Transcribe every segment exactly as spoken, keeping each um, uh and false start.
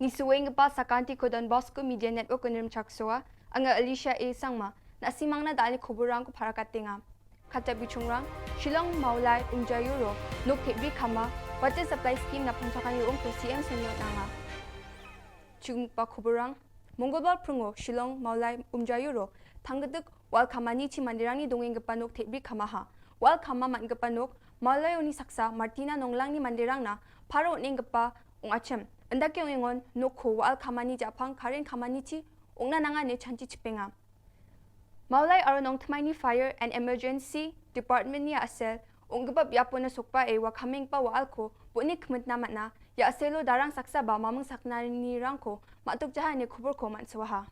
Nisuenggipa sakantiko Don Bosco Media Network-o rimchaksoa, anga Alicia A Sangma, na·simangna da·alni koborrangko parakatenga. Kata bichongrang, Shillong Maulai Umjayuro nok tebri kama, water supply scheme-na pangchakani ong·ko C M songe on·anga. Chigimgipa koborrang, Mongolbar pringo Shillong Maulai Umjayuro tanggitik wal kamanichi manderangni dongenggipa nok tebri kamaha. Wal kama man·gipa nok, Maulaioni saksa Martina Nonglangni manderangna paro on·enggipa ong·achim. Indake ong·engon nokko wal kamani ja·pang karen kamanichi ong·na nanga ine chanchi chipenga. Maulai aro Nongtmaini Fire and Emergency Department-ni a·sel ong·gipa biapona sokbae ua kamenggipa wa·alko bo·ine kimitna man·a, ia a·selo darang saksaba maming sakgnanirangko ma·tokjaha ine koborko man·soaha.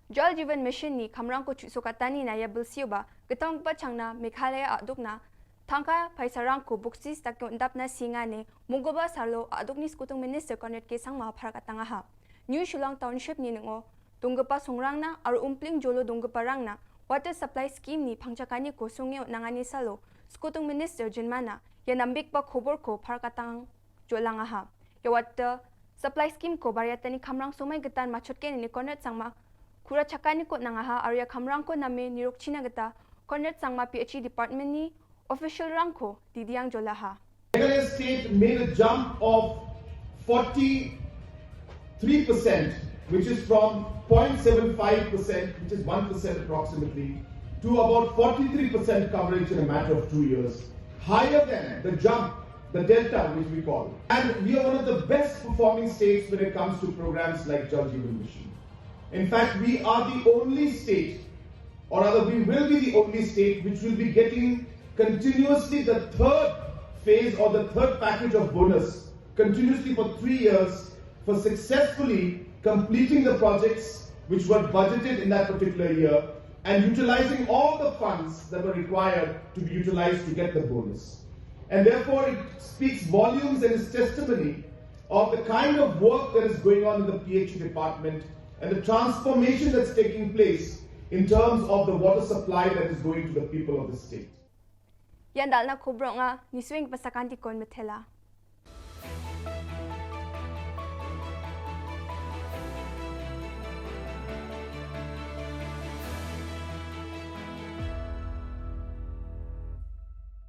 Jal Jeevan Mission-ni kamrangko chu·sokatanina ia bilsioba gittamgipa changna Meghalaya a·dokna tangka paisarangko boksis dake on·dapna siengane Mongolbar salo a·dokni skotung minister Conrad K Sangma parakatangaha. New Shillong Township-ni ning·o donggipa songrangna aro Umpling jolo donggiparangna water supply scheme-ni pangchakaniko songe on·angani salo skotung minister Jinmana ia nambegipa koborko parakatang jolangaha. Ia water supply scheme-ko bariatani kamrang somoi gitan machotgen ine Conrad Sangma ku·rachakaniko on·angaha aro ia kamrangko name nirokchina gita Conrad Sangma P H E department-ni official-rangko didiang jolaha. Meghalaya state made a jump of forty-three percent, which is from zero point seven five percent, which is one percent approximately, to about forty-three percent coverage in a matter of two years. Higher than the jump, the delta, which we call. And we are one of the best performing states when it comes to programs like Jal Jeevan Mission. In fact, we are the only state, or rather, we will be the only state which will be getting continuously the third phase or the third package of bonus continuously for three years for successfully completing the projects which were budgeted in that particular year and utilizing all the funds that were required to be utilized to get the bonus. And therefore, it speaks volumes and is testimony of the kind of work that is going on in the P H E department and the transformation that's taking place in terms of the water supply that is going to the people of the state. Ian da·alna kobor ong·a, nisuenggipa sakantikon mitela.